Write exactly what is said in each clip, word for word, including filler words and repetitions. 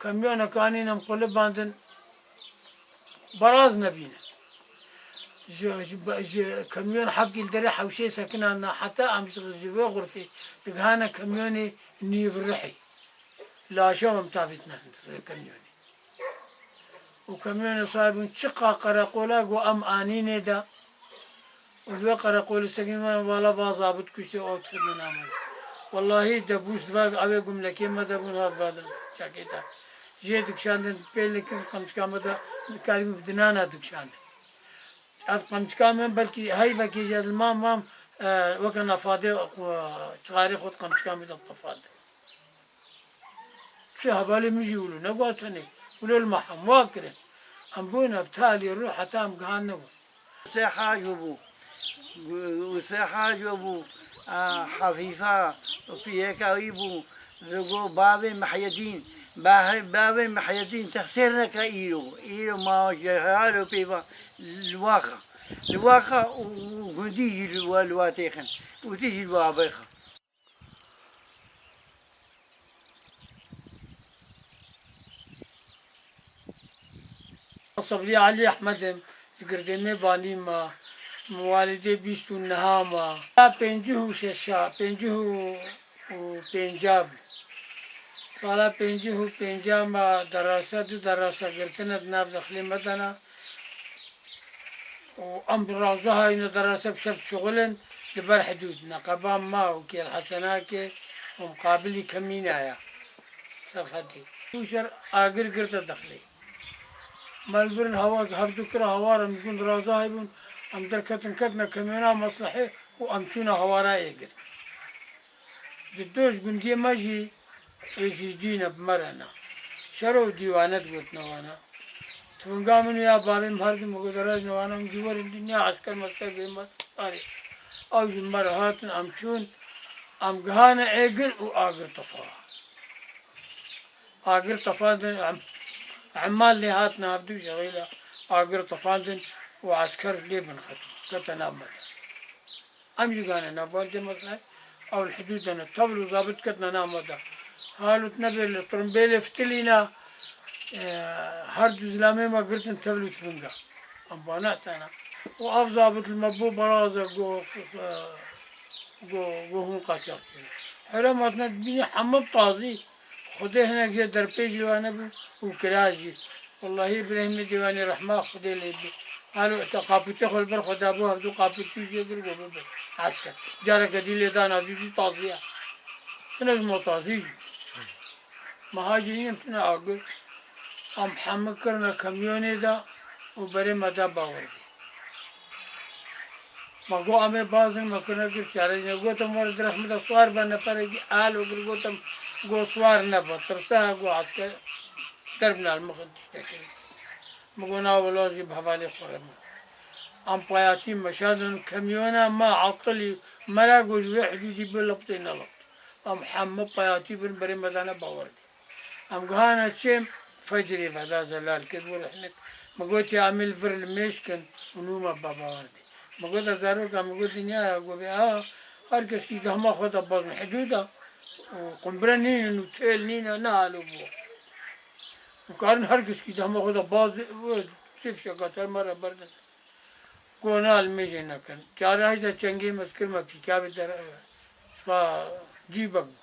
Kamyoneka anîn em qulibandin, baraz nebîne. Ji, ji, ji kamyon hebkî li derê hewşê sekinandina heta em ji, ji vê xurfê digihane kamyonê Nîvrihê. Laşa em tavîtine rê kamyonê. Û kamyonê sar bûn çiqa qereqola ku em anînê de. Û li wê qereqolê sekîn me vala va zabit kuştê û ew tişt me namane. Wellahî debûs va evê gumlekê me de bûn ha va de çekê de. Jê dikişandin pê lê kirin qemçika me de karî bi dinana dikişandin. Ev qemçika me belkî heyvekê jî ez li mam mam, e, weke nefadê, e, çixarê xwe di qemçika me de tefandin. Çi hevalê min jî wilo neguhatine. Wilo li me hemû kirin. Em bûne bi talî rû heta em gihandine we. Sê Haco bû. Û Sê Haco bû. A, Hefîfa, piyeka wî bû. Digo bavê Mehyedîn. Bahê, bavê Mehyedîn texsêr neke îro. Îro ma ji halo pêva li waxa. Li waxa û gundî jî li wa, li wa têxin. Û tî jî li wa bêxa. Sebrî Elî Ehmed im, ji Girdêmê Banî me, min walîdê bîst û neha me. Ya pêncî û şeşa, pêncî û, û pênca bû. Sala pêncî û pênca me derasa, du derasa girtine di nav dexlê me de ne. Û em bi raza hayne derasa bi şev şixulin li ber hidûd. Neqeban ma û Kêl Hesenakê û muqabilî Kemîna ya. Ser xetî. Û şer agir girte dexlê. Me li vir hawar, hevdu kira hawar em gund raza haybûn. Em derketin ketine kemyona Meslehê û em çûne hawara Êgir. Di doj gundiyê me jî Êzîdî ne bi me re ne. Şero û dîwane digotine wana. Tivinga min û ya bavê min her du min got, "Rejne wana min jî werin dinya esker mesker bê me." Arê. Ew jî me re hatin, em çûn, em gihane Êgir û agir tefa. Agir tefandin, em, emal lê hatin hevdu jexîla agir tefandin û esker lê bin xetin. Kete nav me de. Em jî gane nav waldê me de, ew li hidûd de ne, tevl û zabit ketine nav me de. Halut nebê li tirimbêlê fitilîna, e, her du zilamê me girtin tevl û tivinga. Em bana tena. Û ev zabit li me bû beraze go, e, go, go hûn qaçaxçî ne. Here me hatine dibînî hemû bi tazî. Xwedê hinek jê derpêjî wane bû û kira jî. Wellahî Îbrahîmê Dîwanî rehma Xwedê lê bû. Alo, te qapûtê xwe li ber xwe dabû, hevdu qapûtî jê kir, got bibe esker. Careke dî lê dana dû dî taziya. Hinek ji me tazî jî. Meha jî nîm tune agir. Em hemû kirine kamyonê de û berê me da Bawerdê. Ma got, "Em ê bazin, me kirine gir çare." Ne gotim, "Were direh min de swar be." Neferekî alo kir, gotim, "Got swar nebe, tirse he, got esker derbnal mixin tiştekî." Min got, "Na wela jî bi hevalê xwe re min." Em payatî meşandin, kamyona me etilî, me ra got, "Ji wê hidûdî bi liftê nelift." Em hemû payatî bin, berê me dane Bawerdê. Em gihane çêm, fecrê veda zelal kir, were hinek. Min got, "Ya em ê li vir li mêj kin û nû me ba Bawerdê." Min got, "Ez zaroka," min got, "dinyaya ku bê a, her keskî dehma xwe de bazin hidûda û qumbire nînin û têl nîne, ne halo bû. Û karin her keskî dehma xwe de baz, sê fişeka ser me re berdin." Got, "Na li mêjê nekin." Çare heyda çengê me dikir me pîkabê der, va cîbek bû.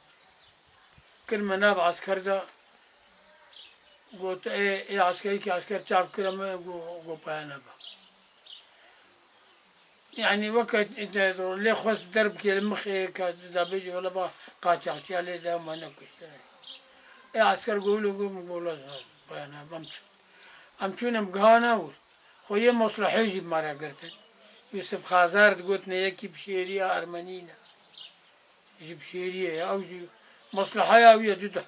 Kir me nav esker de, got, "Ê, ê eskerî ki esker çav kire me, go, go paya nebe." Yanî weke lê xwest derbikê li mixê ke da bêjî, "Wele ba qaçaxçiya lê de me nekuştine." Ê esker go wilo go min go, "Wele paya nebe." Em çûn. Em çûn em gihane wir. Xweyê Moslehê jî bi me re girtin. Yusuf Xazar digotine yekî bi şêriya Ermenî ne. Ji bi şêriyê ye. Ew jî Mosleheya wî ye, du de.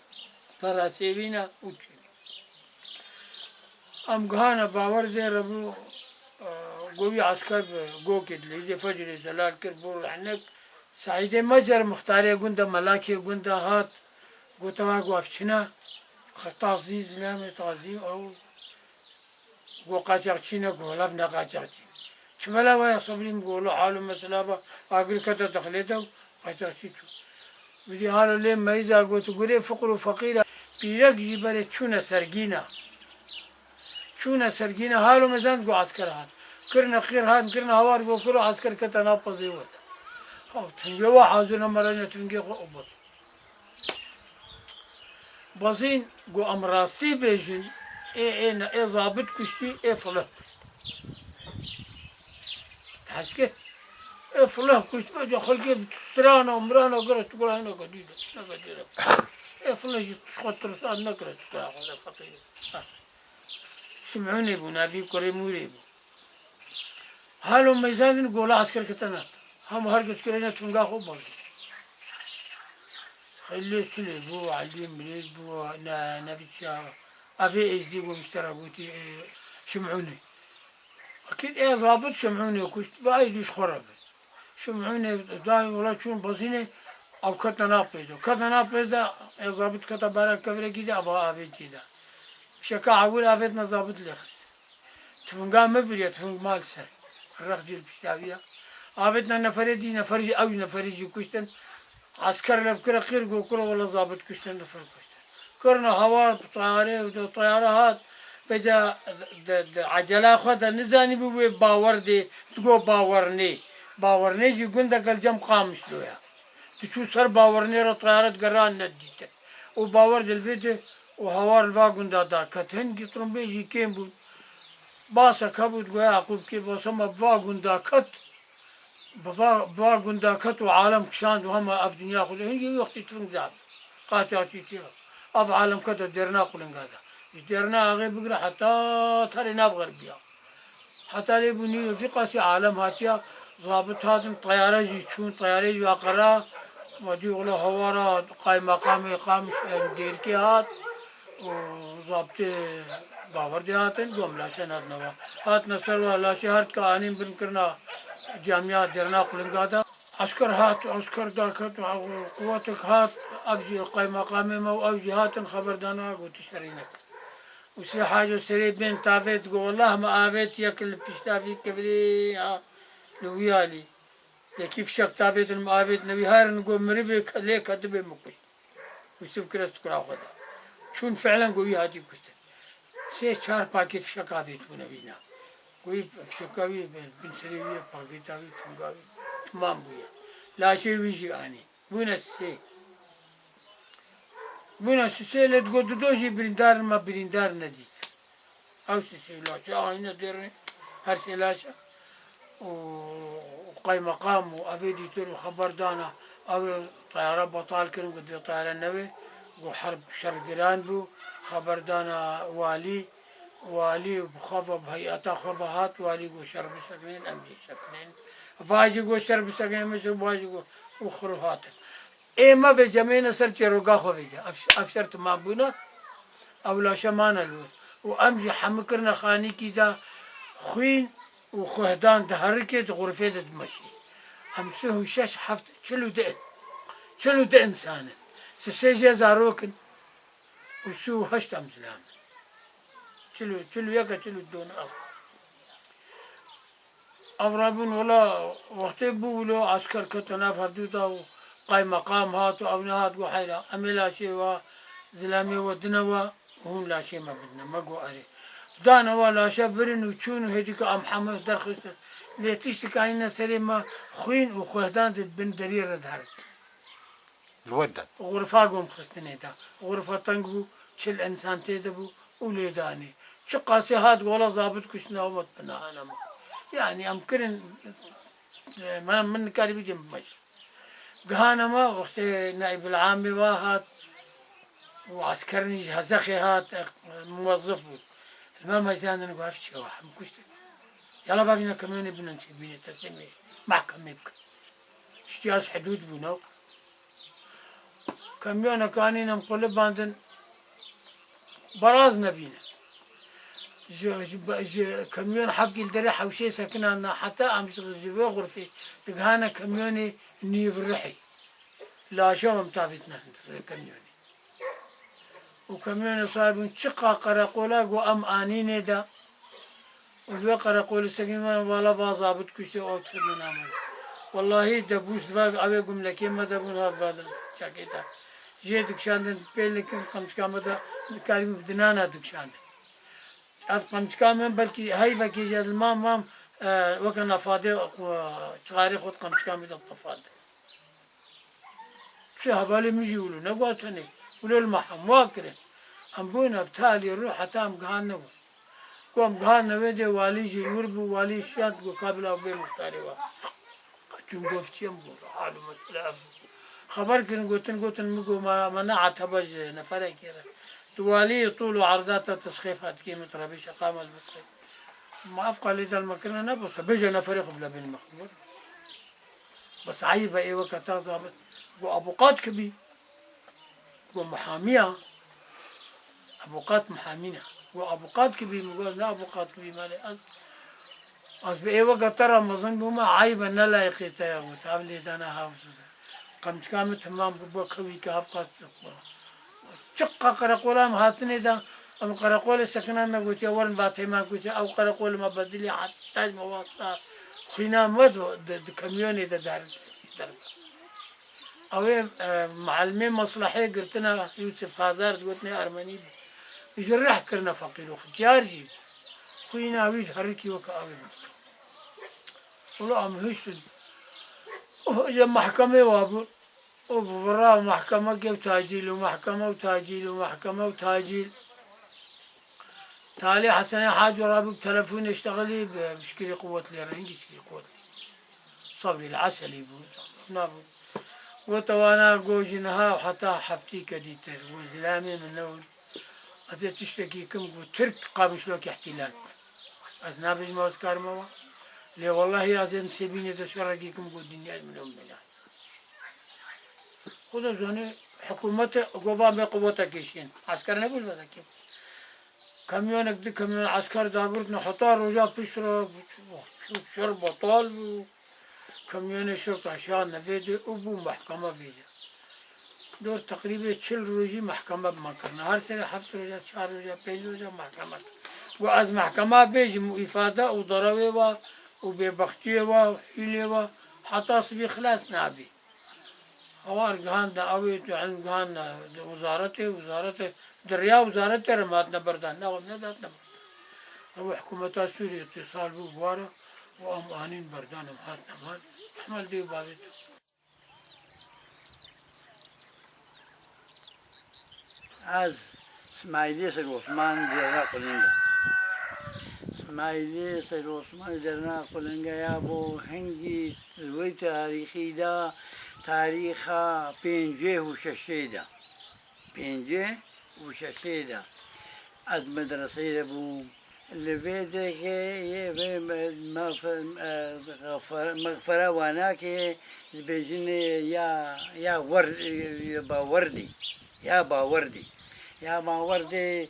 Derasêvî ne û çênî. Em gihane Bawerdê re bû, e, go wî esker bi gokê dilê. Îzê fecrê zelal kir, bû rehnek. Seîdê Mecer, muxtarê gund e, melakê gund e, hat. Gote, "Wa go ev çi ne?" Xe tazî, zilamê tazî, ew Go qaçaxçî ne, go lav ne qaçaxçî. Çi bela waya Sebrî, go lo hal û mesela va, agir kete dexlê de û qaçaxçî çû. Bidî halo lê meyza got, gurê fiqir û feqîra. Pîrek jî berê çûne sergîna. Çûne sergîna, halo mezan go esker hat. Kirine qîr hat, kirine hawar go kuro esker kete nav pezê we de. Ha, tungê wa hazir ne merayne tungê xwe o bas. Bazîn go em rastî bêjin, ê, ê, ne, ê zabit kuştî, ê filih. Teske, ê filih kuşt, be ca xelkê bi strana, mirana, gire tu gure, hina gadî de, hina gadî de. Ê filih jî tişt xwe tirsan, ne gire tu gure, xwe de feqîr. Ha. Şimûnê bû, navî kurê Mûrê bû. Halo meyzandin gola esker ketena. Hema her kes kirêne tunga xwe bazî. Xelê Sulê bû, Elî Mirêz bû, ne, Nevîsya. Avê Êzdî bû, miştera gotî, e, Şimûnê. Akîd ê zabit Şimûnê kuşt, ve ay dîş xwe re bi. Şimûnê dayê wela çûn bazînê, ew ketna nav pêz de. Ketna nav pêz de, ê zabit keta bara kevirekî de, ava avêtî de. Fişeka ewil avêtna zabit lê xist. Tifinga me biriye, tifing mal ser. Rex cil piştaviya. Avêtna neferê dî, nefer jî, ew jî neferî jî kuştin. Esker lev kire qîr go kuro wela zabit kuştin, nefer kuştin. Kirine hawar bi tayare û de tayare hat. Vêca de, de ecela xwe de nizanî bû wê Bawerdê, digo Bawernê. Bawernê jî gundeke li cem Qamişlo ya. Diçû ser Bawernê re tayare digeran nedîtin. Û Bawer di li vê de û hawar li va gunda da ket. Hingî tirimbêl jî kêm bûn. Basek hebû, digoya Yaqûb kê basa me bi va gunda ket, bi va, bi va gunda ket û alem kişand û hema ev dinya xwe de. Hingî wî wextî tifing zaf. Qaçaçî tê. Ev alem kete dêrina qulinga de. Ji dêrina axê bigire heta terê nav xerbiya. Heta lê bû nîro vî qasî alem hatiya, zabit hatin, teyare jî çûn, teyare jî aqira, ma dî wila hawara qaymeqamê Qamiş, em, Dêrikê hat û zabitê Bawerdê hatin, dom laşe hatin ava. Hatine ser wa laşê her tika anîn bin kirina camiya dêrina qulinga de. Esker hat, esker daket, quwetek hat, ev jî qaymeqamê me û ew jî hatin xeber dana, gotin şerî nekin. Û sê haco serê bên tavêt, go, "Wellah me avêt yek li pişta vî kevirê ya li wî alî. Yekî fişek tavêtin me avêtine wî herin, go, mirivê ke-, lê ketibê min kuşt." Û siv kire sukura xwe de. Çûn fiilen go wî hatî kuştin. Sê çar pakêt fişek avêt bûne wî na. Go wî fişeka wî bin, bin serê wî ye, pakêta wî, tunga wî, timam bûye. Laşê wî jî anî. Bûne sê. Bûne sisê lê digot, "Dido jî birîndar in, me birîndar nedît." Ew sisê laşe anîne dêrê, her sê laşe. Û qaymeqam û evê dîtir û xeber dana, ew ê teyare betal kirin, got, "Vê teyare newê." Got, "Herb şer giran bû." Xeber dana walî, walî bi xwe ve, bi heyeta xwe ve hat, walî got, "Şer bisekinên, em jî sekinên." Va jî got, "Şer bisekinên, min jî." Va jî got, û xir û hatin. Ê me vê cemêne ser çêroka xwe vêce. Ev, ev şer timam bûne, ew laşe mane li wir. Û em jî hemû kirine xanîkî de xwîn û xuhdan diherikê di xurfê de dimeşê. Em sih û şeş, heft, çil û du, çil û du însan in. Sisê jê zarok in û sih û heşt em zilam in. Çil û, çil û yek e, çil û du ne ew. Ev rabûn wela wextê bû wilo esker ketin nav hevdû da û qaymeqam hat û ew nehat, got, "Heyra, em ê laşê wa zilamê we dine we û hûn laşê me bidine." Me got, "Erê." Dane we laşe birin û çûn û hêdî ku em hemû derxistin. Lê tiştik anîne serê me xwîn û xuhdan di bin derî re diherin. Li we de. Xurfa gom xistinê de. Xurfa teng bû, çil însan tê de bû û lê danê. Çiqasê hat gola zabit kuştina û vat binahane ma. Yanî em kirin, e, min, min nikarî bidin bimeşin. Gihane ma wextê naîbil amê wa hat û eskerin jî hezexê hat, e, muwezzif bû. Li me mezandin got, "Ev çi wa, em kuştin." Yala bavîne kamyonê binin çê bînê teslîmê mehkemê bikin. Îhtiyas hidûd bûne. Kamyonek anîn em qulibandin, baraz nebîne. Ji, ji, ji kamyon hepkî li derê hewşê sekinandina heta em ji, ji vê xurfê digihane kamyonê nîv rihê. Laşa em tavêtine kamyonê. Û kamyonê sar bûn, çiqa qereqola got em anînê de. Û li wê qereqolê sekîn me, vala va zabit kuştê û ew dixîne name de. Wellahî debûs diva ew ê gumlekê me de bûn, ha va de çekê de. Jê dikişandin, pêl nekin, qamçika me de karî min bi dinana dikişandin. Ev qamçika min belkî heyvekê jî ez li mam mam, e, weke nefadê, e, çixarê xwe di qamçika min de tefandin. Çi hevalê min jî wilo neguhatine, wilo li me hemû kirin. Em bûn ev talî rû heta em gihandine we. Ku em gihandine wê dê walî jî li wir bû, walî şiyand ku ka bila bê muxtarê we. Çûn gof çi em got, hal û mesele ev bû. Xeber kirin gotin, gotin min got me, me ne etebe ji neferekê re. Tu walî tûl û erda te tisxêf hetikê min tu re bê şeqa me li bixê. Ma ev qalê del me kirine ne bose, bêje neferê xwe bila bêne me xeber. Bes eyb e ê weke te zabit. Got abuqat kibî. Got mihamiya. Abuqat mihamî ne. Got abuqat kibî, min got ne abuqat kibî, malê ez, ez bi ê weke te re mezin bûme, eyb e, ne layiqê te ye, got ev lêdana hev. Qamçika min temam bû, bo kewî ke hev qat. Çiqa qereqola em hatinê de, em qereqolê sekinandine gotiye, werin vatê me, gotiye, ew qereqolê me bedilî heta ji me wasta xwîna me di, di, di kamyonê de der, derbe. Ew ê, e, mualimê meslehê girtine, Yûsif Xazar digotinê ermenî bû. Ji rih kirine feqîr û xitiyar jî. Xwîna wî diherikî weke awê bû. Wela em hiştin. Û ya mehkemê wa bû. Û bi vira mehkemeke û tacîl û mehkeme û tacîl û mehkeme û tacîl. Talê Hesenê Hac rabû bi telefonê iştexilî bi şikilî quwet lê re, hingî şikilî quwet lê. Sabrî li Eselî bû, nabû. Gote wana go ji niha û heta heftî kedîtir. Go zilamê min ne û ez ê tiştekî kim ku Tirk qamişlokî ihtilal bike. Ez nabêjim ez karime wa. Lê wellahî ez ê nisêbînê de şerekî kim ku dinya ji min ew mela. Xwe de zanê hikûmetê govan bê quweta kêşîn. Esker nebû li vedekê. Kamyonek di kamyon esker dagirtine heta roja pişt re şer betal bû. Kamyonê şert aşağı nevê de û bû mehkeme vêce. Dor teqrîbê çil rojî mehkeme bi me kirine. Her serê heft roja, çar roja, pênc roja mehkeme kir. Got ez mehkema bêjim û îfade û derewê wa û bêbextiyê wa û hîlê wa heta sibî xilas nabî. Hawar gihandine, ew ê tu ilm gihandine di wizaretê, wizaretê, di riya wizaretê re me hatine berdan. Ne, em nedatine berdan. Ew hikûmeta Sûriyê îtîsal bû bi wa re û em anîn berdan, em hatine mal. Ehmel dê û bavê te. Ez Smaîlê Ser Osman Zerna Qulinga. Smaîlê Ser Osman Zerna Qulinga ya bo hingî wê tarîxî de, tarîxa pênceh û şeşê de. Pênceh û şeşê de. Ez medreseyê de bûm. Li vê dehê yê vê me-, mexfe-, e, xefer-, mexfere Wanakê dibêjin ya, ya wer-, ya Bawerdî. Ya Bawerdî. Ya Bawerdî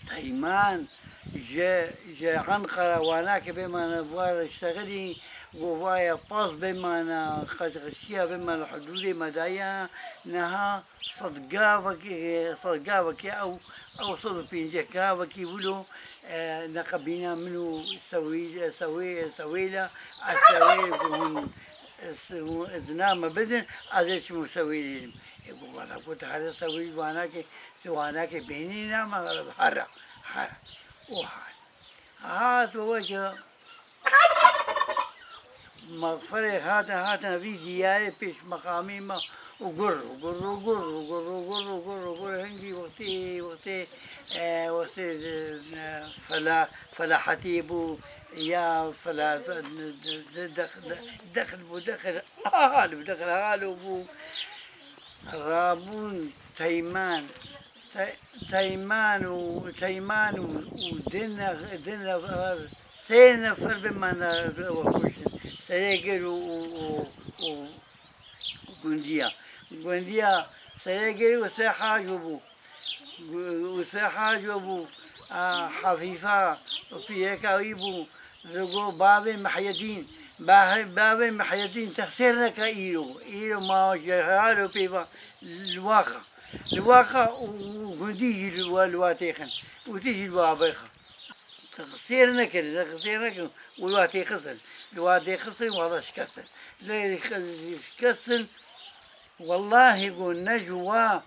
Teyman ji, ji Enqera Wanakê bêmane, vare ştexilî, govaya pas bêmane, qeşqeşiya bêmane, hudûdê me daye, niha sed gavekê, sed gavekê ew, ew sed û pêncî gavekî wilo, e, neqebîna min û Sewî-, Sewê-, Sewêla, ez Sewê ku hûn, e, s-, hûn izna me bidin, ez ê çim û Sewêlê dim. Ê, got, wela, got, here Sewî Wanakê, tu Wanakê bênî nama, here, here. Û hat. Hat û weke Mexferê hatin, hatin vî diyarê pêş meqamî me û gur, û gur, û gur, û gur, û gur, û gur, û gur, hingî wextê, wextê, e, wextê, e, fela-, felahetê bû, ya fela-, de-, de-, dexil bû, dexil, hal bû, dexil halo bû. Rabûn Teyman, Te-, Teyman û, Teyman û, û di ne-, di nefer, sê nefer bêmane we kuştin. Serê Gir û, û, û, û Gundiya. Gundiya Serê Gir û Sê Haco bû. Û Sê Haco bû, a, Hefîfa û pîreka wî bû. Digo bavê Mehyedîn, bahê-, bavê Mehyedîn texsêr neke îro. Îro ma ji halo pêva li waxa. Li waxa û gundî jî li wa, li wa têxin. Û tî jî li wa bêxa. Texsêr nekirin, texsêr nekirin. Û li wa têxistin. Li wa têxistin, wala şikestin. Lê şikestin, Wellahî ku ne ji wa,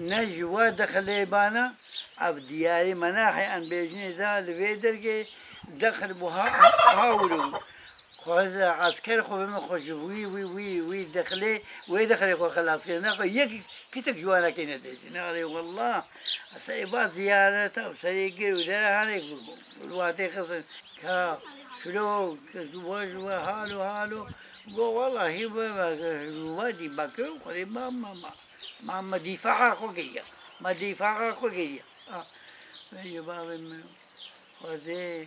ne ji wa dexilê bana, ev diyarî menaxê em bêjinê da li vê dergê dexil bû ha, ha wilo. Xweze esker xwe bime xwe ji wî, wî, wî, wî dexilê, wê dexilê xwe xelas kir. Nexwe yek kitek ji wana kê nedêjin. Arê wellah, serê va ziyaret ew serê gir û dere hanê ku li watê xizin. Ka şilo, ke ji we, ji we halo, halo. Go wellahî we, we, we dî beke xwedê ma, ma, ma. Ma, ma dîfaxa xwe kiriye. Ma dîfaxa xwe kiriye. Ah, vê ji bavê min. Xwedê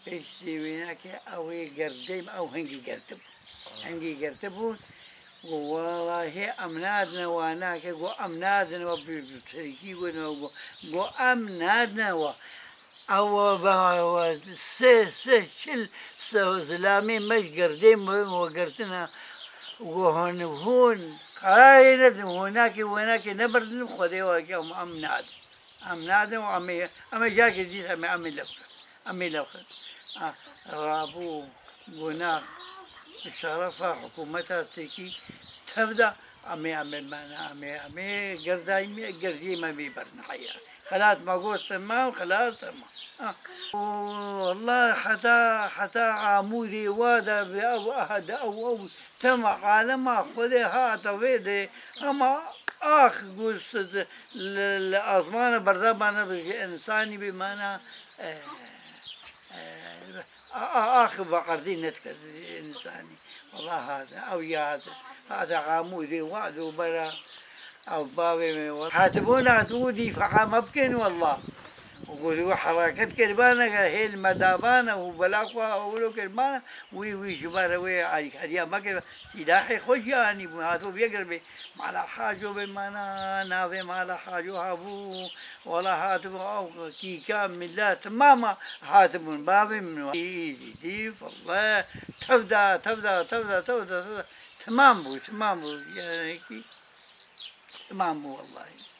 piştî wênekê ew ê gerdê, ew hingî gerdibû. Hingî gerdibû. Go wellahî em nadine wa nake, go em nadine wa bi, bi tirkî go, go, go em nadine wa. Ew be, ew sê, sê, çil se-, zilamê me ji gerdê me we girtine. Û hûn, hûn qerarê nedin, hûnakê, wênakê neberdin, Xwedê we em, em nadin. Em nadin û em ê, em ê carkê dît em ê, em ê lev kin. Em ê lev kin. Ah, rabû gunax bi şerefa hikûmeta Tirkî tev da. Em ê, em ê, em ê, em ê, em ê gerdayî me, gerdiyê me bê berniheya. Xelat me got, temam, xelat, temam. Ah. Wallah, heta, heta Amûdê wa de bi ew, ah, de ew, ew, tema alema Xwedê hate vê de, ama ax got, li, li azmana berda bana bi ji insanî bi mana, eh, eh, a, a, ax bi erdî nedikir ji insanî. Wallah hate, ew ya hate. Hate Amûdê wa do bera. Ew bavê min we. Hatibûn, hatibû dîfa'a me bikin wallah. Û got, wî heraket kiribane, hêl me dabane û bela xwe ewlo kiribane, wî, wî ji ber wê alîkariya me kir, sîlahê xwe jî anîbûn, hatibû vê girbê. Mala Haco bê mana, navê Mala Haco habû, wala hatibû ew kîka millet, mama hatibûn, bavê min we. Î, î, dî, wallah, tevda, tevda, tevda, tevda, tevda. Temam bû, temam bû. Yani ki, temam bû wellahî.